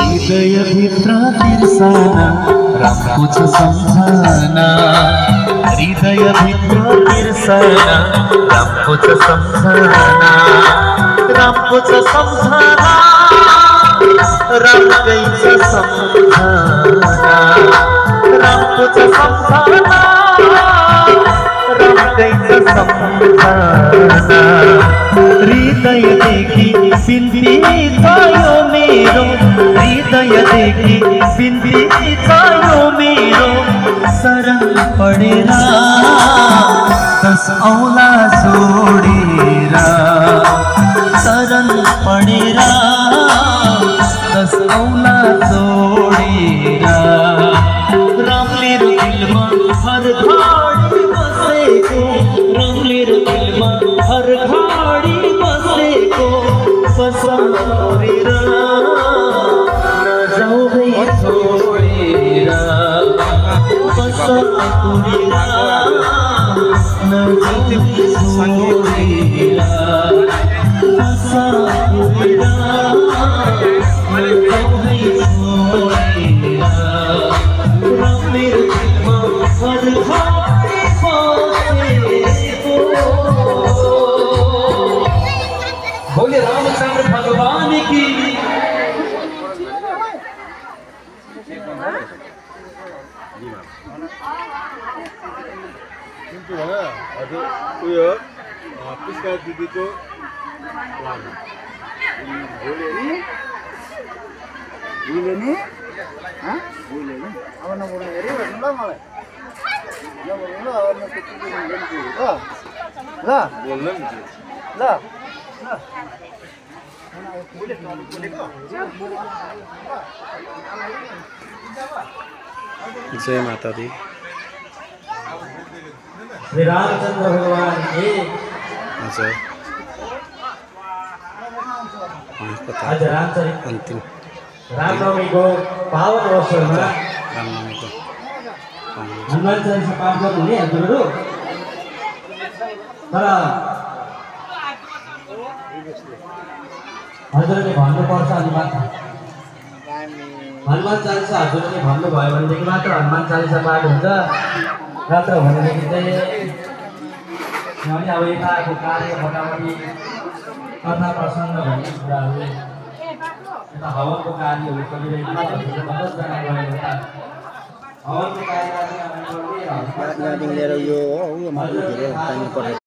हृदयभित्र तिर्सना रामको छ सम्झना हृदयभित्र तिर्सना रामको छ सम्झना रामको छ सम्झना रामकै छ सम्झना रामको छ सम्झना रामकै छ सम्झना हृदयदेखि बिन्ती छ यो मेरो हृदयदेखि बिन्ती छ यो मेरो शरण पढेर दस औला छोडेर शरण पढेर दस औला छोडेर राम मेरो दिलमा हर घडी बसेको राम मेरो दिलमा हर घडी बसेको पसंद गरेर नजाऊ भई छोडेर पसंद गरेर नजाऊ भई छोडेर पसंद गरेर नजाऊ भई छोडेर राम मेरो दिलमा हर घडी बसेको। बोले रामचंद्र भगवान की पुष्पा दीदी को बोले नि अब नबोल्नु हेऱ्यो भन्नु ल मलाई नबोल्नु ल अब म त्यति ल बोल्नु नि ल जय माता दी। श्री रामचंद्र भगवान की हजुर आज रामचरित अन्तिम रामनवमी को पावन अवसरमा रामनवमीको हनुमान चालिसा पाठ गर्नुहुने हजुरहरू तर हजुरले भन्नुपर्छ अनि मात्र हनुमान चालिसा हजुरले भन्नुभयो भनेदेखि मात्र हनुमान चालिसा पाठ हुन्छ नत्र भनेदेखि चाहिँ अब यताको कार्य मोटामोटी कथा प्रसङ्ग भन्ने कुराहरू यता हवनको कार्यहरू चलिरहेको छ 10जना गएर हवनको कार्यलाई चाहिँ